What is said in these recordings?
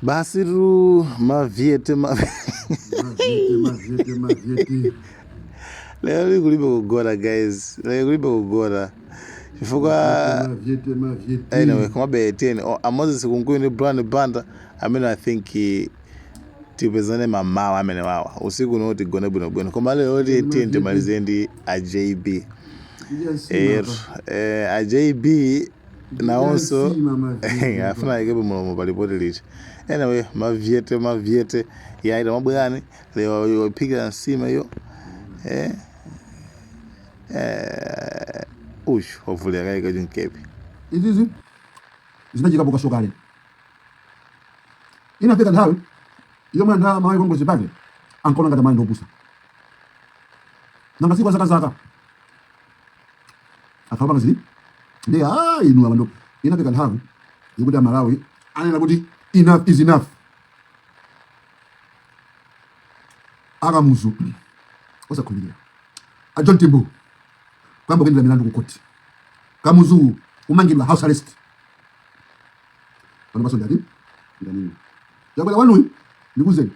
Basi tu mavyete ma Mavyete, mavyete, mavyete. Lero li kulibe kugona guys, lero kulibe kugona chifukwa Mavyete, mavyete, anyway, mavyete. komabe tiyeni, oh, a Moses Kunkuyu ndi Brian Banda amene I think tipezane mamawa amene wawa usiku uno tigone bwinobwino, koma lero Mavyete, tiyeni mavyete. timalize ndi a JB. Kudya nsima Er, apa. a JB Kudya nawonso nsima mavyete afuna apa. ayikepo mulomo pa lipoti lija. Anyway, mavyete mavyete yaita mabwerani lero iphikira nsima iyo, uyu wavulira kaye kachimkepe. Izizi zinachikapo kaso kale. Inafika nthawi yomwe anthu a Malawi Congress Party ankaona ngati Amalawi ndi opusa. Nanga si kwa zaka zaka akhala panga zili ndi ah inu abantu. Inafika nthawi yokuti Amalawi anena kuti enough is enough. Akamuzu osakhulupirira, a John Tembo kuyamba kuyendera milandu ku court, Kamuzu kumangidwa house arrest. Pano paso ndati ndanini Chakwera wanuyu, ndikuuzeni,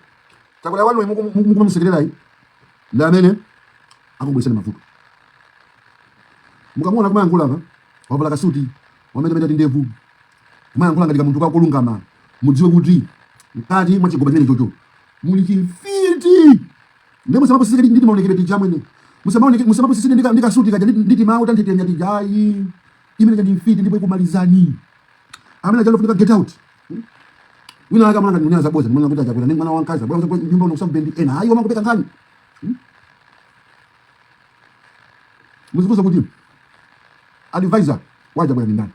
Chakwera wanuyu mukumamusekererayi ndi amene akubweresani mavuto. Mukamuona kumayankhula apa, wavala kasuti, wametameta tindevu, kumayankhula ngati kamunthu kakulungama, mudziwe kuti mkati mwa chigoba chimene chocho muli chimfiti. Ndiye musamapusisike ndi timaonekedwe tija amwene, musamapusisike ndi kasuti kaja ndi timawu tanthetemya tija ayi. Imene ndi mfiti ndipo ikumalizani. Amene aja lofunika get out. Wina ake amanga ndikunena zabodza, ndimanena kuti achakwera ndi mwana wamkazi abwera ku nyumba uno ku South Bend, ena ayi wamangopeka nkhani. Muzifunsa kuti advisor wa Chakwera ndi ndani,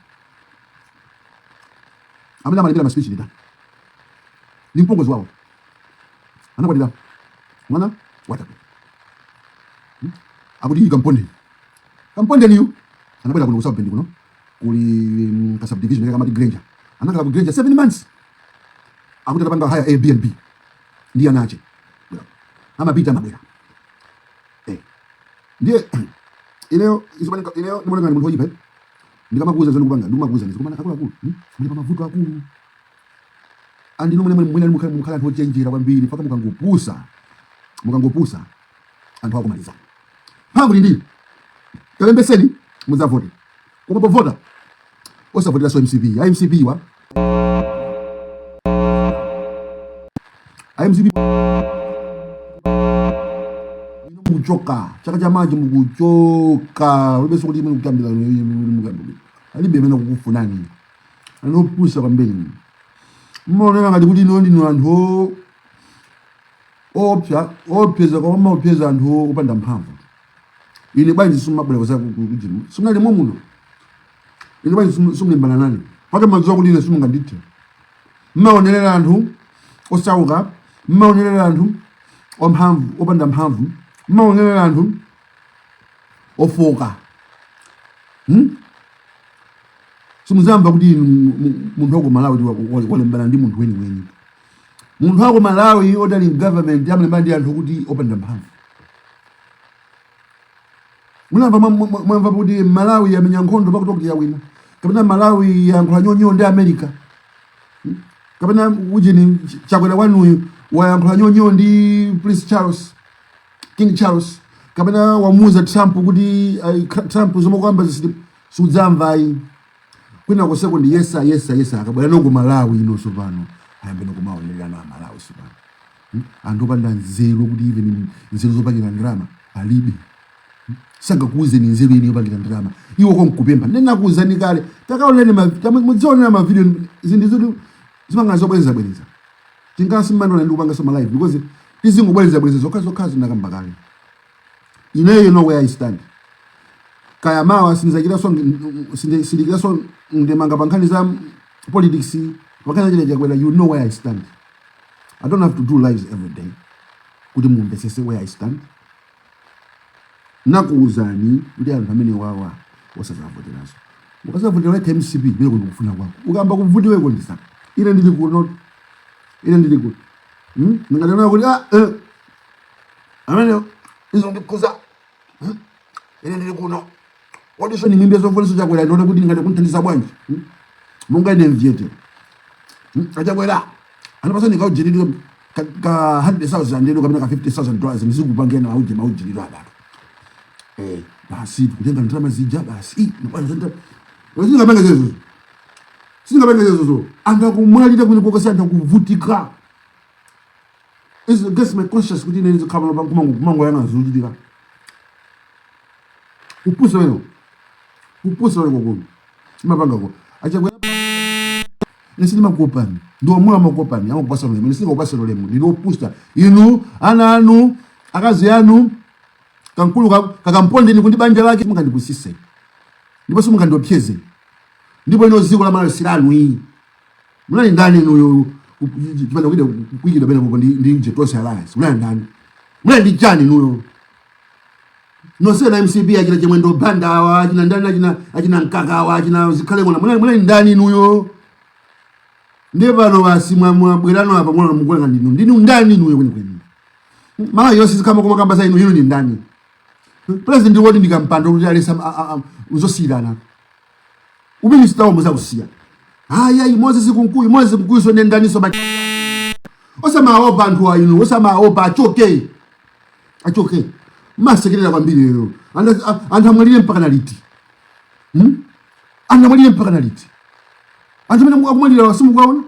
amene amalembera ma speech ndi ndani? Ni mpongozi wawo anakwatira mwana wa Chakwera. Akuti Kampondeni, Kampondeniyu anabwera kuno ku South Bend kuno, kuli ka subdivision kamati Granger, anakhala ku Granger 7 months. Akuti atapanga hire Airbnb ndi ana ache, amapita amabwera. Ndiye ineyo izomanika, ineyo ndimaoneka ngati munthu woyipa, eh? Ndikamakuuza zoni kupanga, ndikumakuuza ndizikumana akuluakulu, Muli pa mavuto akulu andinu mene mwene mukhala anthu ochenjera kwambiri paka mukangopusa anthu akumalizani. Mphamvu ndi kalembeseni mudzavote, koma povota osavoteranso MCP. A MCP wa a MCP inu mukuchoka chaka cha mawa mukuchoka, ulibenso kuti imene kutambira alibe imene kukufunani. Anthu opusa kwambiri, mmaoneka ngati kuti inu ndinu anthu oopsa, oopseza, koma mmaopseza anthu opanda mphamvu. Ine bwanji simumabwera kuza kujimu simunali muno? Ine bwanji simulimbana nane? Pake madziwa kuti ine simungandithe. Mmaonerera anthu osauka, mmaonerera anthu omphamvu, opanda mphamvu, mmaonerera anthu ofoka, Simuzamva kuti inu munthu wako Malawi walembana ndi munthu weniweni. Munthu wako Malawi odali government amalembana ndi anthu kuti opanda mphamvu. Munamva mwamva kuti Malawi yamenya nkhondo pakuti kuti yawina, kapena Malawi yayankhula nyonyo ndi America, Kapena ujeni Chakwera wanuyu wayankhula nyonyo ndi Prince Charles, King Charles, kapena wamuuza Trump kuti ai, Trump zomwe kwamba sudzamva ayi. Kwina koseko ndi yesa yesa yesa. Akabwera nongo Malawi ino sopano ayambe nokumaonererano a Malawi sopano, Anthu opanda nzeru kuti even nzeru zopangira ndalama alibe. Sangakuuzeni nzeru ine yopangira ndalama, iwo konkupempha. Ndinakuuzani kale, takaoneni mudzionera ma video, zinthu zoti zimangana zobwereza bwereza. Tingasi mmandona ndi kupanganso ma live because tizingobwereza bwereza zokha zokha zinakamba kale. Ineyo, you know where I stand. Kaya mawa sindizachitanso, sindikiranso ndemanga pa nkhani za politics, pa nkhani za Chakwera. You know where I stand. I don't have to do lives every day kuti mumvesese where I stand. Nakuuzani kuti anthu amene wawa osazavoteranso. Ukazavotera wekha MCP, imene kuti kufuna kwako, ukamba kuvutiweko ndisaka. Ine ndili kuno, ine ndili kuno, Ndingatana kuti ah, amene izo ndikuza, Ine ndili kuno. Kodi ni mimbe zofonso Chakwera ndione kuti ndingati kunthandiza bwanji, Monga ine mvyete, Achakwera. Anapasani kaujenido ka 100,000 ndedo kapena ka $50,000, mzikupangena mauje maujenido abatu. Basi kutenga ndalama zija basi. Mapana ndalama. Singapanga zezo. Singapanga zezo. Anthu akumwalira kumene kokosi, anthu akuvutika. It's against my conscience kuti ine ndizikhala pa kumango kumango yana zochitika. Kupusa weno. Kupusa weno kuno. Mapanga ko. Achakwera, ine sindimakuopani. Ndi omwe amakupani, amakupasa ulemu. Ine sindingakupasa ulemu. Ndine opusa. Inu, ana anu, akazi anu, kankulu kakampondeni kundi banja lake, mungandipusise. Ndipo simungandiopseze. Ndipo ino dziko la Malawi silanu iyi. Munali ndani inuyo chipanda kuida kuikidwa pene popo ndi Tonse Alliance? Munali ndani? Munali ndi chani inuyo? Nonsena MCP, achina Chimwendo Banda awa, achina ndani, achina Mkaka awa, achina Zikhale Ng'oma, munali ndani inuyo? Ndiye pano basi mwabwerano apa, mwana mukuoneka ndinu ndani inuyo kwenikweni? Malawi yonse zikama koma kamba za inu, inu ndi ndani? President woti ndikampando kuti alesa uzosiyirana uminista wo muzakusiya. Hayi ayi, Moses Kunkuyu, Moses Kunkuyu so ndendaniso ma osamaopa anthu inu, osamaopa, achoke, achoke. Masekerera kwambiri lero. Anthu amwalire mpaka na liti? Hmm? Anthu amwalire mpaka na liti? Anthu amene akumwalira simukuwaona,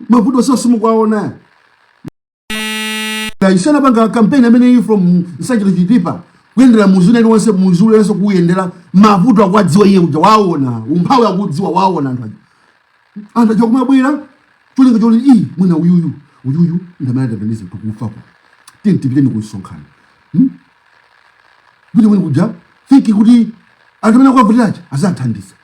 mavuto so simukuwaona. Isana panga campaign amene ili from Nsanje to Chitipa, kuyendera muzi unene wonse, muzi ulenso kuyendera, mavuto akuwadziwa iye uja, waona umphawi akudziwa, waona anthu aja. Anthu aja kumabwera cholinga choti iyi mwina uyuyu uyuyu ndamene atatanize tikufako, tiye tipiteni ku msonkhano, Kuti mwini kuja think kuti anthu amene akuwavutiracha azathandiza,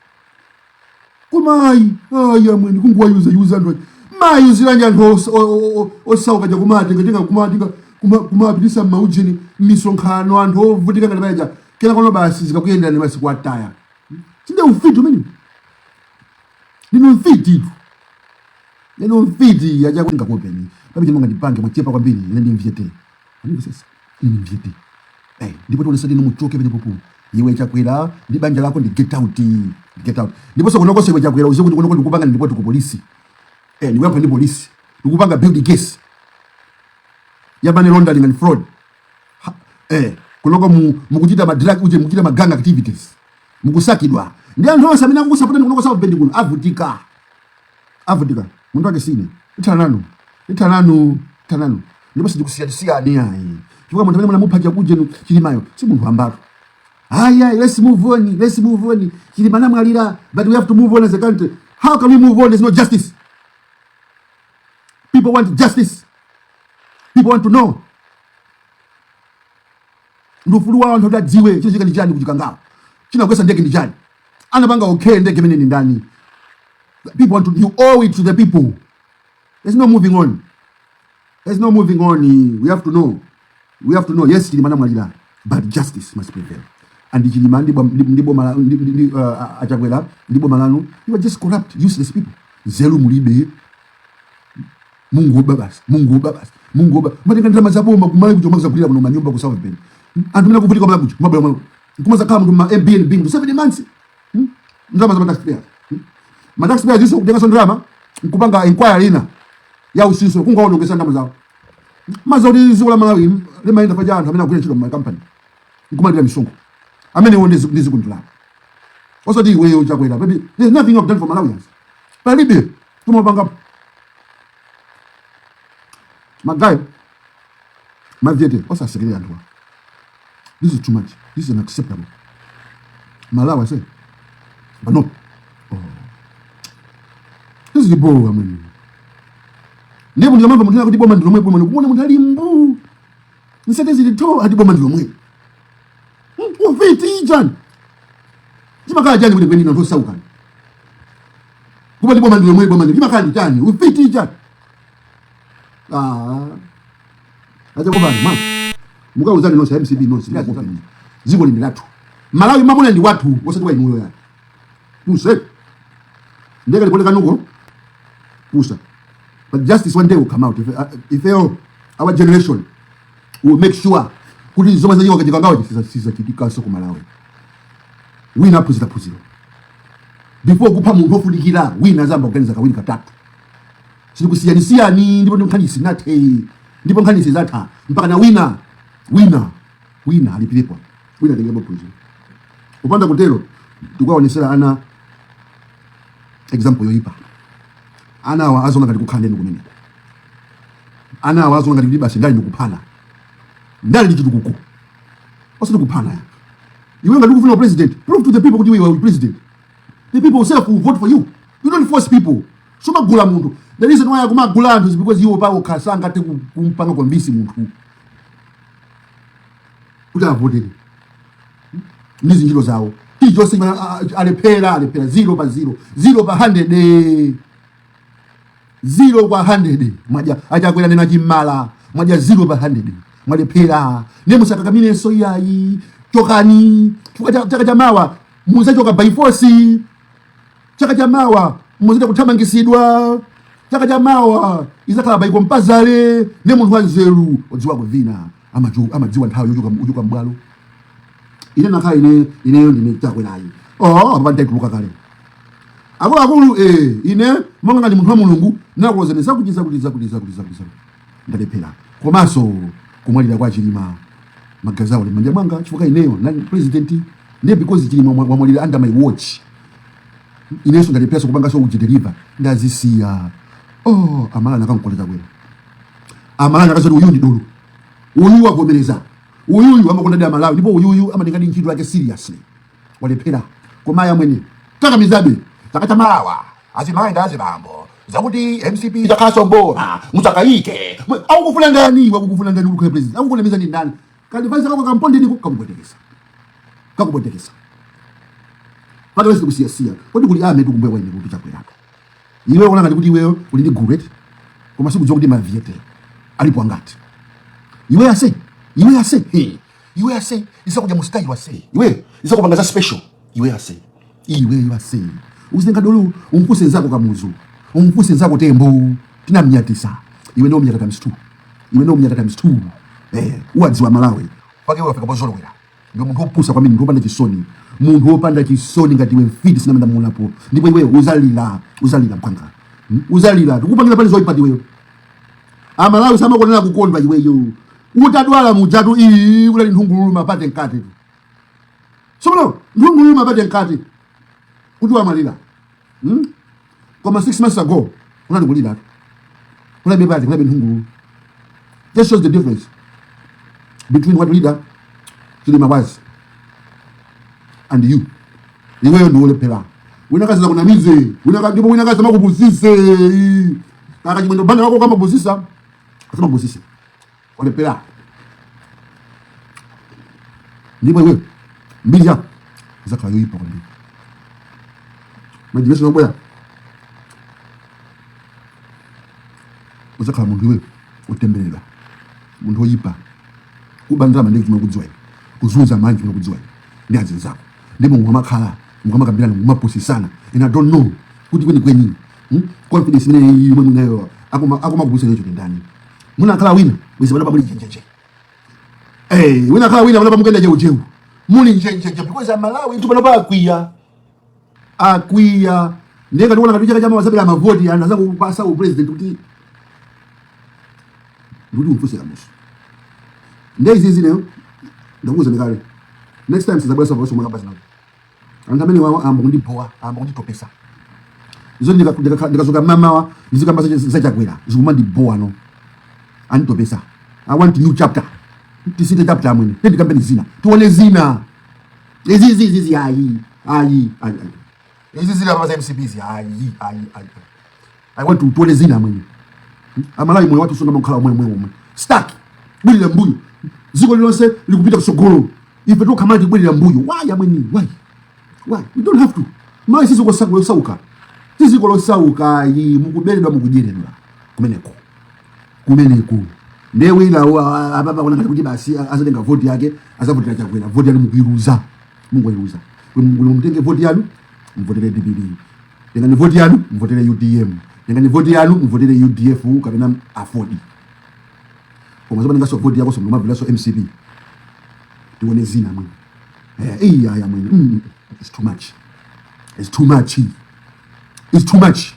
koma ayi ayi, amweni kunguwayuza yuza anthu aja. Mayuziranje anthu osauka ja, kumatengatenga kumatenga kumapitisa m'maujeni m'misonkhano anthu ovutika ngati paja, kena kono basi zikakuyenderani basi kuwataya. Sinde ufiti umene ndinu mfiti tu, ndinu mfiti. Achakunga kuopeni papi chimanga ndipange mwachepa kwambiri. Ine ndi mvyete andimvesesa, ine ndi mvyete. Ndipo tionesa tino muchoke pene popo. Iwe Chakwera ndi banja lako ndi get out, ndi get out. Ndiponso kunokonso iwe Chakwera uziwe kuti kunoko ndikupanga ndipoti ku polisi, ndikuyankha ndi polisi, ndikupanga build case ya money laundering and fraud. Kunoko mukuchita ma drug uje, mukuchita ma gang activities, mukusakidwa ndi anthu onse amene akukusapotani kunoko South Bend kuno. Avutika, avutika. Munthu wake sine. Ithana nanu, ithana nanu, ithana nanu. Ndipo sindikusiyani ayi, chifukwa munthu amene munamupha chakudya Chilimayo si munthu ambatu. Aya, let's move on, let's move on. Chilima namwalira, but we have to move on as a country. How can we move on? There's no justice. People want justice, people want to know. Ndi ufulu wawo anthu kuti adziwe chinachitika ndi chani kuchikangawa, chinakwesa ndege ndi chani, anapanga okay ndege imene ndi ndani. People want to, you owe it to the people. There's no moving on, there's no moving on. We have to know, we have to know. Yes, Chilima namwalira, but justice must prevail. And Chilima ndi boma ndi achakwera ndi boma lanu, you are just corrupt, useless people. Nzeru mulibe, mungoba basi, mungoba basi, mungoba. Matenga ndalama za boma kumalawi kuja, kumakuzagulira kuno manyumba ku South Bend. Anthu amene akuvutika kumalawi kuja kumabwera kumalo kumazakhala munthu ma Airbnb munthu 7 months, Ndalama za ma taxpayers, Ma taxpayers iso kutenganso ndalama nkupanga inquiry ina ya usinso kungaonongesa ndalama zawo. Maza kuti dziko la Malawi limayenda paja anthu amene akugwira ntchito mu company nkumalira misonkho amenewo ndi ziko ndalama, osati iweyo Chakwera. Baby, there's nothing you have done for Malawians. Palibe tumapangapo. Magayi mavyete osasekerera anthuwa. This is too much, this is unacceptable. Malawi, I say, but no, oh. This is bo amwene. Ndipo ndikamamva munthu akuti boma ndi lomwe, boma, ndikuona munthu ali mbu nsete zili to, ati boma ndi lomwe. Ufiti chani? Chimakhala chani kuti kweni anthu osauka kuba ndi boma ndi lomwe, boma ndi chimakhala ndi chani? Ufiti chani? Ah, achakopani mwa mukauzani nonse MCP nonse, ndikakopeni. Dziko lindi lathu, Malawi mamuna ndi wathu, osati wa inuyo yani. Puse ndeka lipole kanuko pusa. But justice one day will come out. If our generation will make sure kuti zomwe zachitika kachikangawa sizachitikanso ku Malawi. Wina aphunzira phunziro. Before kupha munthu ofunikira, wina azamba kuganiza kawiri katatu. Sitikusiyanisiyani, ndipo nkhani sinathe, ndipo nkhani sizatha mpaka na wina wina wina alipirepo, wina atengepo phunziro. Kupanda kutero tikuwaonesera ana example yoyipa. Ana awa azona ngati kukhala ndeni kumeneko, ana awa azona ngati kuti basi ndali ndikuphana, ndali ndi chitukuko, osati kuphana ya. Iwe ngati ukufuna president, prove to the people kuti iwe you are president. The people self will vote for you. You don't force people. Sumagula munthu. The reason why akumagula anthu is because iwo paokha sangathe kumpanga convince munthu kuti avotere ndi zintchito zawo. Chilichonse alephera, alephera 0 pa 0, 0 pa 100, 0 kwa 100. Mwadya achakwera nena chimala, mwadya 0 pa 100, mwalephera. Ndiye musakakamirenso iyayi, chokani, chifukwa chaka chamawa muzachoka by force. Chaka chamawa muzita kuthamangisidwa. Chaka chamawa izakhala by compulsory. Ndiye munthu wanzeru odziwa kuvina amadziwa nthawi yochoka mbwalo. Ine nakhala ine ineyo ndine Chakwerayi, oh, apa ndaituluka kale. Akuluakulu, ine monga ngati munthu wa Mulungu nakuwuzani zakuti zakuti zakuti zakuti zakuti zakuti, ndalephera. Komanso kumwalira kwa Chilima, magazi awo ali m'manja mwanga, chifukwa ineyo nali president. Ndiye because Chilima wamwalira under my watch, inenso ndalephera kupanganso uji deliver, ndazisiya. Oh, Amalawi akankonda Chakwera. Amalawi akazoti uyu ndi dolo, uyuyu wavomereza, uyuyu amakonda ndi Amalawi, ndipo uyuyu amatenga ndi ntchito yake seriously. Walephera. Koma yamwene kakamizabe chaka chamawa azimayi ndi azibambo zakuti MCP zakhaso mboma, musakayike. Akukufuna ndani? Wakukufuna ndani kuti ukhale president? Akukunamiza ndi ndani? Kandivaisa kako kampondeni kakupwetekesa, kakupwetekesa pati wese kusiyasiya. Kodi kuli ame tikumbuya kwa ine kuti Chakwerako iwe uona ngati kuti iweyo uli ndi gulu eti, koma sikudziwa kuti maviete alipo angati. Iwe ase, iwe ase, hey. Iwe ase, isakuja mu style ase, iwe isakupanga za special. Iwe ase, iwe ase, uzitenga dolo, umfuse nzako Kamuzu, umfuse nzako Tembo, tinamnyatisa. Iwe ndio mnyata times 2, iwe ndio mnyata times 2. Uwadziwa Malawi pake iwe wafika pozolowera. Ndiwe munthu wopusa kwambiri, munthu wopanda chisoni, munthu wopanda chisoni ngati iwe mfiti sinamenda muonapo. Ndipo iweyo uzalira, uzalira mphwanga. Uzalira tikupangira pali zoyipa iweyo. Amalawi samakonera kukondwa iweyo utadwala mujatu iyi kulali nthungululu mapate mkati tu sono nthungululu mapate mkati kuti wamwalira, Koma 6 months ago unali kulira, kunalibe pate, kunalibe nthungululu. Just shows the difference between what leader Chilima was and you. Iweyo ndi wolephera. Wina kazi kunamize wina ndipo wina kazi amakupusise kaka Chimwendo Banda wako kamapusisa, asamapusise. Olephera. Ndipo iweyo mbiri yako izakhala yoyipa kwambiri. Majinesi obwera uzakhala munthu iweyo otembereredwa, munthu oyipa, kuba ndalama ndi chimwe kudziwa iwe, kuzunza manja chimwe kudziwa iwe ndi azinzako. Ndipo mukamakhala mukamakambirana mumapusisana, and I don't know kuti kwenikweni, Confidence imene iyi yomwe munayo akumakupusisa icho ndi ndani? Munakhala wina bwezi pano pamuli njenjenje. Wina khala wina pano pamukenda cheucheu muli njenjenje, because Amalawi nthu pano pakwiya, akwiya. Ndiye ngati kuona ngati chaka chamawa zabera mavoti anthu azakupasa u president kuti ndikuti umfunse Kamuzu. Ndiye izizi lero ndakuwuzani kale, next time sizabwera sabwera somwe zinazo. Anthu amene wawa amba kundibowa, amba kunditopesa. Izo ndikazuka mamawa ndizikamba za Chakwera zikumandibowa, no, anditopesa. I want new chapter. Tisinthe chapter amwene, tikambe zina, tione zina. Izi izi izi ayi ayi ayi ayi, izi zili apa za MCP izi ayi ayi ayi. I want to tione zina amwene. Amalawi moyo wathu sunga makhala omwe omwe omwe stuck bwirira mbuyo. Dziko lilonse likupita kusogolo, ife tokhamala tibwirira mbuyo. Why amwene? Why? Why? We don't have to. Malawi siziko losauka, siziko losauka yi. Mukuberedwa, mukudyedwa kumeneko kumeneko. Ndiye wina apapa kuona ngati kuti basi azatenga voti yake azavotera Chakwera. Voti yanu mukuiluza, mungoiluza. Mutenge voti yanu mvotere DPP, tengani voti yanu mvotere UTM, tengani voti yanu mvotere UDF kapena AFORD. Koma zopanenganso voti yako somumabviranso MCP, tione zina mwini. Iya ya mwini, it's too much, it's too much, it's too much.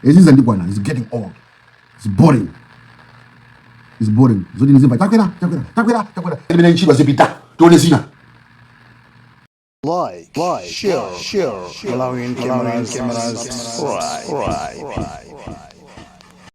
Izi zandikwana. It's getting old, it's boring, it's boring. Zoti nzimva Chakwera, Chakwera, Chakwera, Chakwera. Imene ntchito zipita, tione zina. Like, share, share, Malawian cameras, subscribe.